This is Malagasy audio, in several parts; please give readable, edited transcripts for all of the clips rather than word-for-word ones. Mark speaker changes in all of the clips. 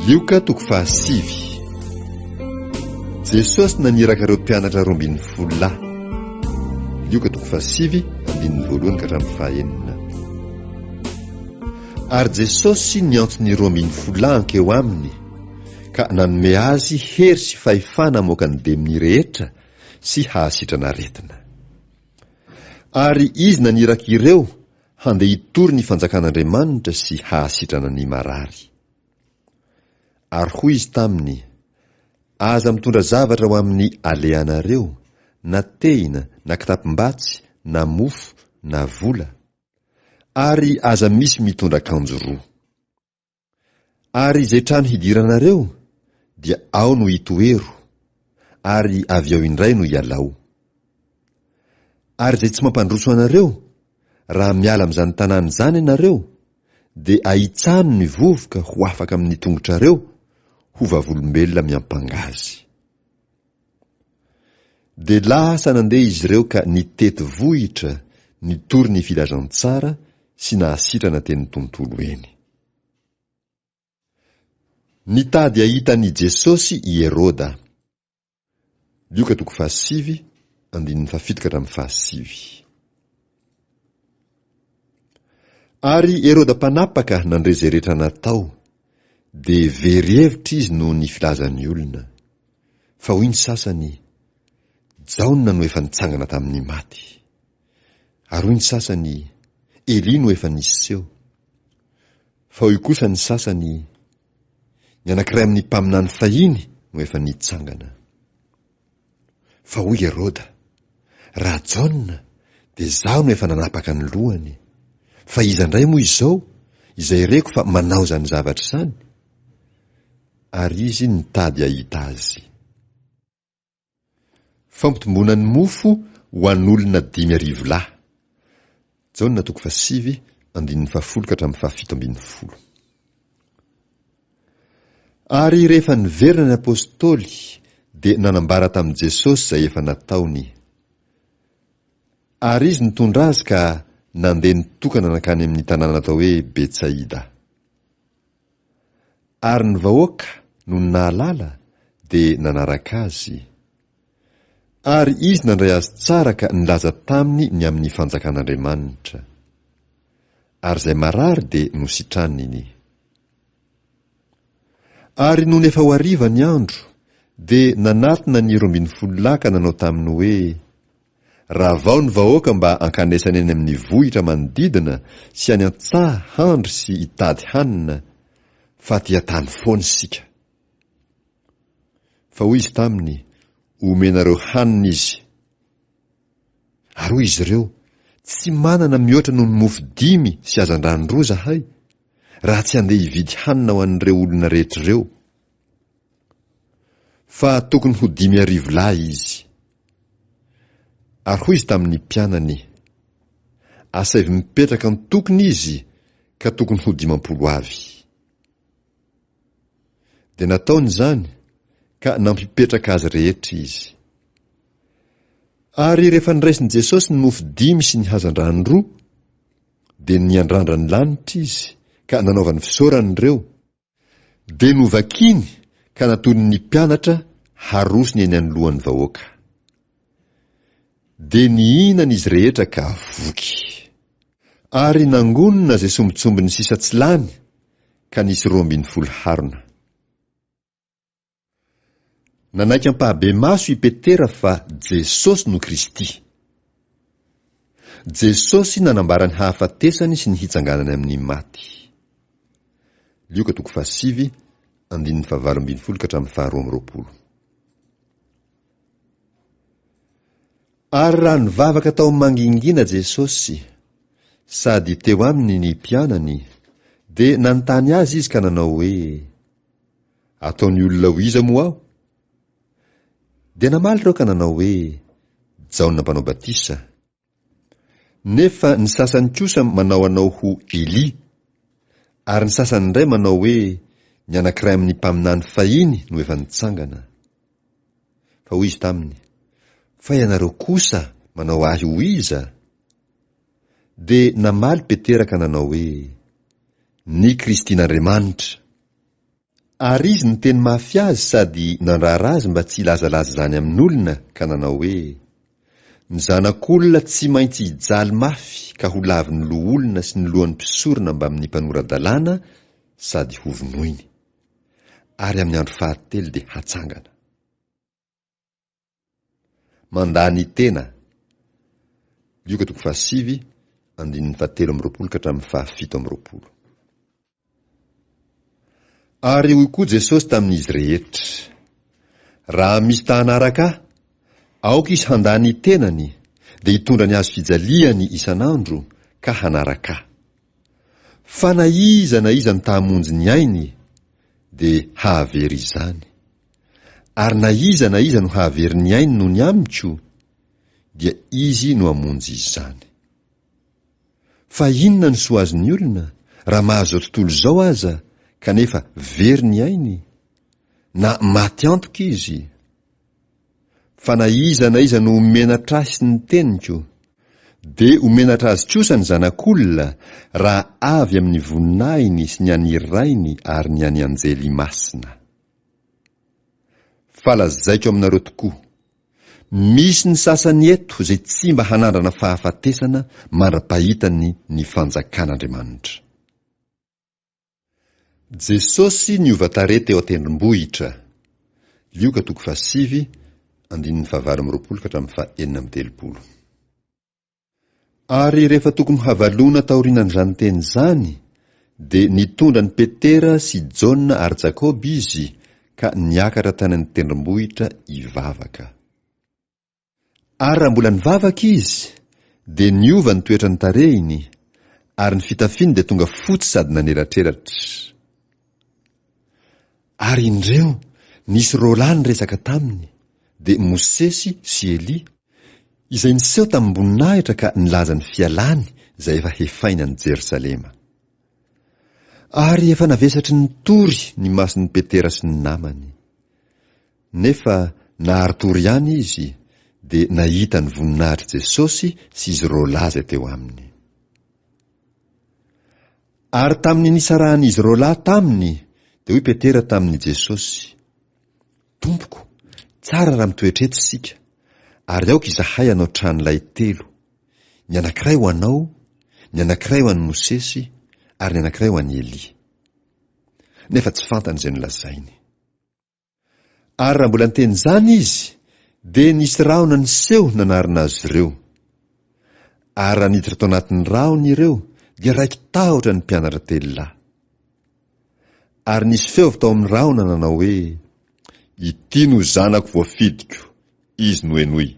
Speaker 1: Lioka toko fahasivy. Jesosy naniraka ireo mpianatra 12 lahy. Lioka toko fahasivy andininy voalohany ka hatramin'ny fahenina. Ary Jesosy niantso ny 12 lahy hankeo aminy ka nanome azy hery sy fahefana hamoaka ny demony rehetra sy hahasitrana aretina. Ary izy naniraka ireo handeha hitory ny fanjakan'Andriamanitra sy hahasitrana ny marary. Ary hoy izy taminy, Aza mitondra zavatra ho amin'ny alehanareo, na tehina, na kitapom-batsy, na mofo, na vola. Ary aza misy mitondra akanjo roa. Ary izay trano hidiranareo, dia ao no itoero, ary avy ao indray no ialao. Ary izay tsy mampandroso anareo, raha miala amin'izany tanàna izany ianareo, dia ahitsano ny vovoka ho afaka amin'ny tongotrareo, ho vavolombelona miampanga azy. Dia lasa nandeha izy ireo ka nitety vohitra, nitory ny filazantsara sy nahasitrana teny tontolo eny. Nitady hahita an'i Jesosy i Heroda. Lioka toko fahasivy, andininy fahafito ka hatramin'ny fahasivy. Ary Heroda mpanapaka nandre izay rehetra natao, dia very hevitra izy noho ny filazan'ny olona. Fa hoy ny sasany, Jaona no efa nitsangana tamin'ny maty. Ary hoy ny sasany, Elia no efa niseho. Fa hoy kosa ny sasany, Ny anankiray amin'ny mpaminany fahiny no efa nitsangana. Fa hoy Heroda, Raha Jaona, dia izaho no efa nanapaka ny lohany. Fa iza indray moa izao, izay reko fa manao izany zavatra izany? Ary izy nitady hahita azy. Fampitomboana ny mofo ho an'olona 5000 lahy. Jaona toko fahasivy, andininy fahafolo ka hatramin'ny fahafito ambin'ny folo. Ary rehefa niverina ny apostoly dia nanambara tamin'i Jesosy izay efa nataony. Ary izy nitondra azy ka nandeha nitokana nankany amin'ny tanàna atao hoe Betsaida. Ary ny vahoaka, nony nahalala, dia nanaraka azy. Ary izy nandray azy tsara ka nilaza taminy ny amin'ny fanjakan'Andriamanitra. Ary izay marary dia nositraniny. Ary nony efa ho hariva ny andro, dia nanatona ny 12 lahy ka nanao taminy hoe, Ravao ny vahoaka mba hankanesany eny amin'ny vohitra manodidina sy any an-tsaha handry sy hitady hanina, fa aty an-tany foana isika. Fa hoy izy taminy, Omenareo hanina izy. Ary hoy izy ireo, Tsy manana mihoatra noho ny mofo dimy sy hazandrano roa izahay, raha tsy handeha hividy hanina ho an'ireo olona rehetra ireo. Fa tokony ho 5000 lahy izy. Ary hoy izy tamin'ny mpianany, Asaivo mipetraka an-tokony izy, ka tokony ho 50 avy. Dia nataony izany, ka nampipetraka azy rehetra izy. Ary rehefa noraisin'i Jesosy ny mofo dimy sy ny hazandrano roa, dia niandrandra ny lanitra izy, ka nanaovany fisaorana ireo, dia novakiny ka natolony ny mpianatra harosony eny anoloan'ny vahoaka. Dia nihinana izy rehetra ka voky. Ary nangonina izay sombintsombiny sisa tsy lany, ka nisy 12 harona. Nanaiky ampahabemaso i Petera fa Jesosy no Kristy. Jesosy nanambara ny hahafatesany sy ny hitsanganany amin'ny maty. Lioka toko fahasivy, andininy fahavalo ambin'ny folo ka hatramin'ny faharoa amby roapolo. Ary raha nivavaka tao mangingina Jesosy, sady teo aminy ny mpianany, dia nanontany azy izy ka nanao hoe, Ataon'ny olona ho iza moa aho? Dia namaly ireo ka nanao hoe, Jaona Mpanao Batisa. Nefa ny sasany kosa manao anao ho Elia, ary ny sasany indray manao hoe ny anankiray amin'ny mpaminany fahiny no efa nitsangana. Fa hoy izy taminy, Fa ianareo kosa manao ahy ho iza? Dia namaly Petera ka nanao hoe, Ny Kristin'Andriamanitra. Ary izy niteny mafy azy sady nandrara azy mba tsy hilazalaza izany amin'olona ka nanao hoe, Ny Zanak'olona tsy maintsy hijaly mafy ka ho lavin'ny loholona sy ny lohan'ny mpisorona mbamin'ny mpanora-dalàna sady hovonoiny. Ary amin'ny andro fahatelo dia hatsangana. Mandà ny tena. Lioka toko fahasivy, andininy fahatelo amby roapolo ka hatramin'ny fahafito amby roapolo. Ary hoy koa Jesosy tamin'izy rehetra, Raha misy ta hanaraka Ahy, aoka izy handà ny tenany, dia hitondra ny hazo fijaliany isan'andro, ka hanaraka Ahy. Fa na iza na iza no ta hamonjy ny ainy, dia hahavery izany. Ary na iza na iza no hahavery ny ainy noho ny amiko, dia izy no hamonjy izany. Fa inona no soa azon'ny olona, raha mahazo izao tontolo izao aza, kanefa very ny ainy? Na maty antoka izy? Fa na iza na iza no ho menatra ahy sy ny teniko, dia ho menatra azy kosa ny Zanak'olona, raha avy amin'ny voninahiny sy ny an'ny Rainy ary ny an'ny anjely masina. Fa lazaiko aminareo tokoa, misy ny sasany eto izay tsy mba hanandrana fahafatesana mandra-pahitany ny fanjakan'Andriamanitra. Jesosy niova tarehy teo an-tendrombohitra. Lioka toko fahasivy, andininy fahavalo amby roapolo ka hatramin'ny fahenina amby telopolo. Ary rehefa tokony havalona taorianan'izany teny izany, dia nitondra an'i Petera sy Jaona ary Jakoba izy ka niakatra tany an-tendrombohitra hivavaka. Ary raha mbola nivavaka izy, dia niova ny toetran'ny tarehiny, ary ny fitafiany dia tonga fotsy sady nanelatrelatra. Ary indreo, nisy roalahy niresaka taminy, dia Mosesy sy Elia, izay niseho tamim-boninahitra ka nilaza ny fialany izay efa hefainy any Jerosalema. Ary efa navesatry ny tory ny mason'i Petera sy ny namany. Nefa nahari-tory ihany izy, dia nahita ny voninahitr'i Jesosy sy izy roalahy izay teo aminy. Ary tamin'ny nisarahan'izy roalahy taminy, dia hoy Petera tamin'i Jesosy, Tompoko, tsara raha mitoetra eto isika, ary aoka izahay hanao tranolay telo, ny anankiray ho anao, ny anankiray ho an'i Mosesy, ary ny anankiray ho an'i Elia. Nefa tsy fantany izay nolazainy. Ary raha mbola niteny izany izy, dia nisy rahona niseho nanarona azy ireo. Ary raha niditra tao anatin'ny rahona ireo, dia raiki-tahotra ny mpianatra telo lahy. Ary nisy feo avy tao amin'ny rahona nanao hoe, Ity no Zanako voafidiko, Izy no henoy.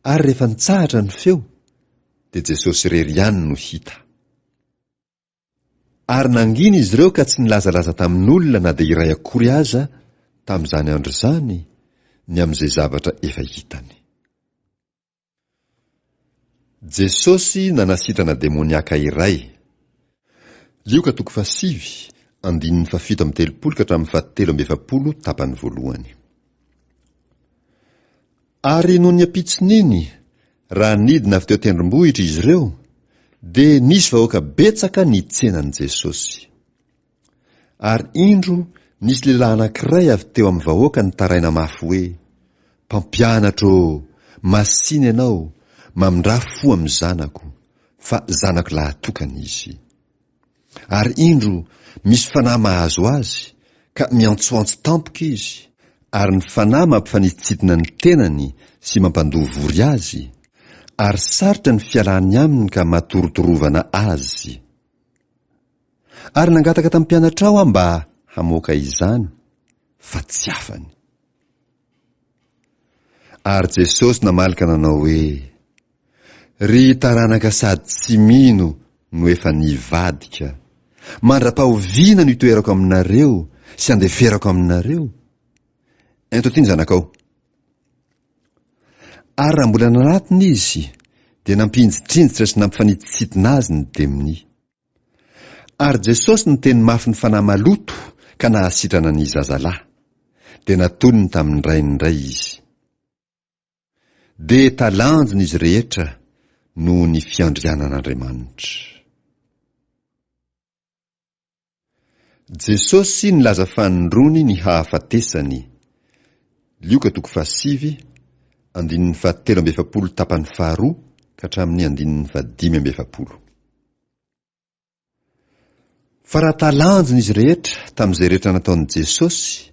Speaker 1: Ary rehefa nitsahatra ny feo, dia Jesosy irery ihany no hita. Ary nangina izy ireo ka tsy nilazalaza tamin'olona na dia iray akory aza, tamin'izany andro izany, ny amin'izay zavatra efa hitany. Jesosy nanasitrana demoniaka iray. Lioka toko fahasivy, andininy fahafito amby telopolo ka hatramin'ny fahatelo amby efapolo tapany voalohany. Ary nony ampitson'iny, raha nidina avy teo an-tendrombohitra izy ireo, dia nisy vahoaka betsaka nitsena an'i Jesosy. Ary indro nisy lehilahy anankiray avy teo amin'ny vahoaka nitaraina mafy hoe, Mpampianatra ô, masìna ianao, mamindrà fo amin'ny zanako, fa zanako lahatokana izy. Ary indro, misy fanahy mahazo azy, ka miantsoantso tampoka izy, ary ny fanahy mampifanitsitsitona ny tenany sy mampandoa vory azy, ary sarotra ny fialany aminy ka matorotorovana azy. Ary nangataka tamin'ny mpianatrao aho mba hamoaka izany, fa tsy afany. Ary Jesosy namaly ka nanao hoe, Ry taranaka sady tsy mino no efa nivadika, mandra-pahoviana no itoerako aminareo sy andeferako aminareo? Ento aty ny zanakao. Ary raha mbola nanatona izy, dia nampihinjitrinjitra sy nampifanitsintina azy ny demonia. Ary Jesosy niteny mafy ny fanahy maloto ka nahasitrana ny zazalahy. Dia natolony tamin'ny rainy indray izy. Dia talanjona izy rehetra noho ny fiandrianan'Andriamanitra. Jesosy nilaza fanindroany ny hahafatesany. Lioka toko fahasivy, andininy fahatelo amby 40 tapany faharoa ka hatramin'ny andininy faha-45. Fa raha talanjona izy rehetra tamin'izay rehetra nataon'i Jesosy,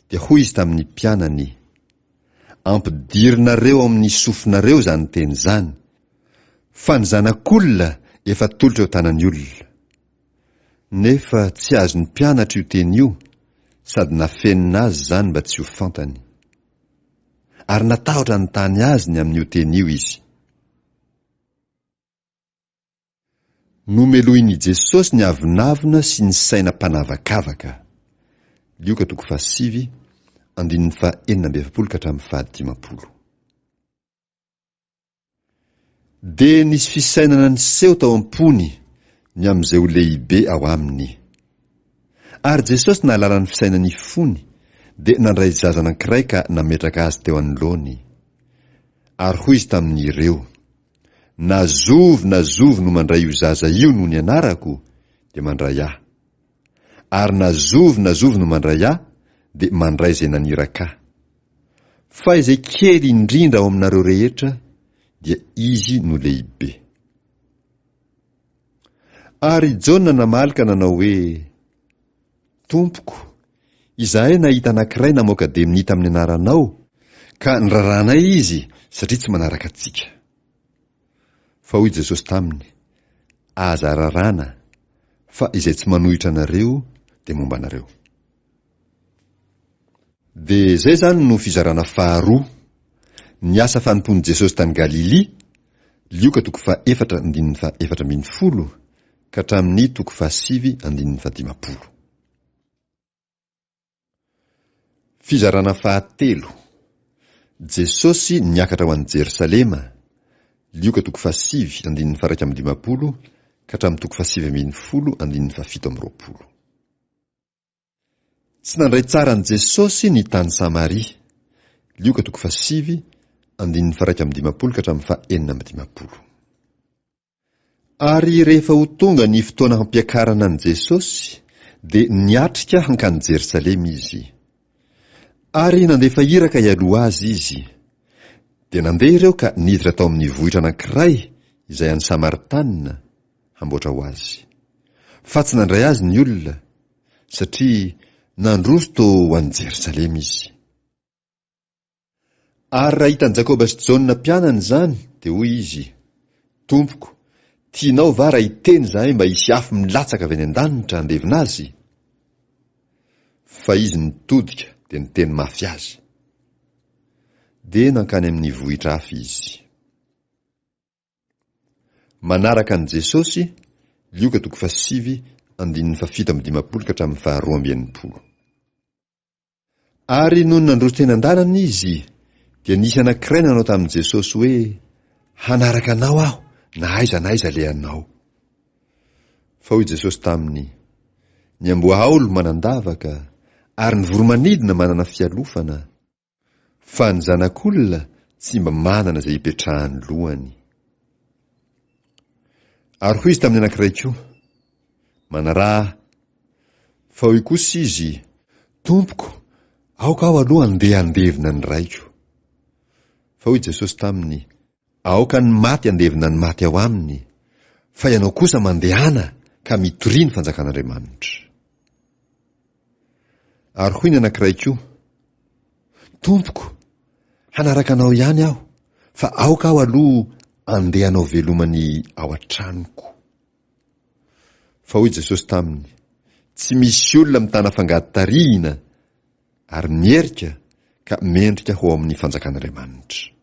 Speaker 1: dia hoy izy tamin'ny mpianany, Ampidirinareo ao amin'ny sofinareo izany teny izany, fa ny Zanak'olona efa atolotra eo tanan'ny olona. Nefa tsy azon'ny mpianatra io teny io, sady nafenina azy izany mba tsy ho fantany. Ary natahotra hanontany azy ny amin'io teny io izy. Nomelohin'i Jesosy ny avonavona sy ny saina mpanavakavaka. Lioka toko fahasivy, andininy faha-46 ka hatramin'ny faha-50. Dia nisy fisainana niseho tao am-pony ny amin'izay ho lehibe ao aminy. Ary Jesosy nahalala ny fisainan'ny fony, dia nandray zaza anankiray ka nametraka azy teo anoloany. Ary hoy izy tamin'ireo, Na zovy na zovy no mandray io zaza io noho ny anarako, dia mandray ahy. Ary na zovy na zovy no mandray ahy, dia mandray izay naniraka ahy. Fa izay kely indrindra ao aminareo rehetra, dia izy no lehibe. Ary Jaona namaly ka nanao hoe, Tompoko, izahay nahita anankiray namoaka demonia tamin'ny anaranao, ka nirarahanay izy satria tsy manaraka antsika. Fa hoy Jesosy taminy, Aza raràna, fa izay tsy manohitra anareo dia momba anareo. Dia izay izany no fizarana faharoa, ny asa fanompoan'i Jesosy tany Galilia, Lioka toko fahaefatra andininy faha-14 ka hatramin'ny toko fahasivy andininy faha-50. Fizarana fahatelo, Jesosy niakatra ho any Jerosalema, Lioka toko fahasivy andininy faha-51 ka hatramin'ny toko fahasivy ambin'ny folo andininy faha-27. Tsy nandray tsara an'i Jesosy ny tany Samaria. Lioka toko fahasivy, andininy faha-51 ka hatramin'ny faha-56. Ary rehefa ho tonga ny fotoana hampiakarana an'i Jesosy, dia niatrika hankany Jerosalema izy. Ary nandefa iraka hialoha azy izy. Dia nandeha ireo ka niditra tao amin'ny vohitra anankiray izay an'ny Samaritanina, hamboatra ho azy. Fa tsy nandray azy ny olona, satria nandroso toa ho any Jerosalema izy. Ary raha hitan'i Jakoba sy Jaona mpianany izany, dia hoy izy, Tompoko, tianao va raha hiteny izahay mba hisy afo milatsaka avy any an-danitra handevona azy? Fa izy nitodika dia niteny mafy azy. Dia nankany amin'ny vohitra hafa izy. Manaraka an'i Jesosy, Lioka toko fahasivy, andininy fahafito amby dimampolo ka hatramin'ny faharoa amby 60. Ary nony nandroso teny an-dalana izy, dia nisy anankiray nanao tamin'i Jesosy hoe, Hanaraka anao aho na aiza na aiza alehanao. Fa hoy Jesosy taminy, Ny amboahaolo manan-davaka, ary ny voro-manidina manana fialofana, Fa ny Zanak'olona tsy mba manana izay hipetrahan'ny lohany. Ary hoy izy tamin'ny anankiray koa, Manaraha ahy. Fa hoy kosa izy, Tompoko, aoka aho aloha handeha handevina ny raiko. Fa hoy Jesosy taminy, Aoka ny maty handevina ny maty ao aminy, fa ianao kosa mandehana ka mitoria ny fanjakan'Andriamanitra. Ary hoy ny anankiray koa, Tompoko, hanaraka anao ihany aho, fa aoka aho aloha andeha hanao veloma ny ao an-tranoko. Fa hoy Jesosy taminy, Tsy misy olona mitana fangady tarihina ary mierika ka mendrika ho ao amin'ny fanjakan'Andriamanitra.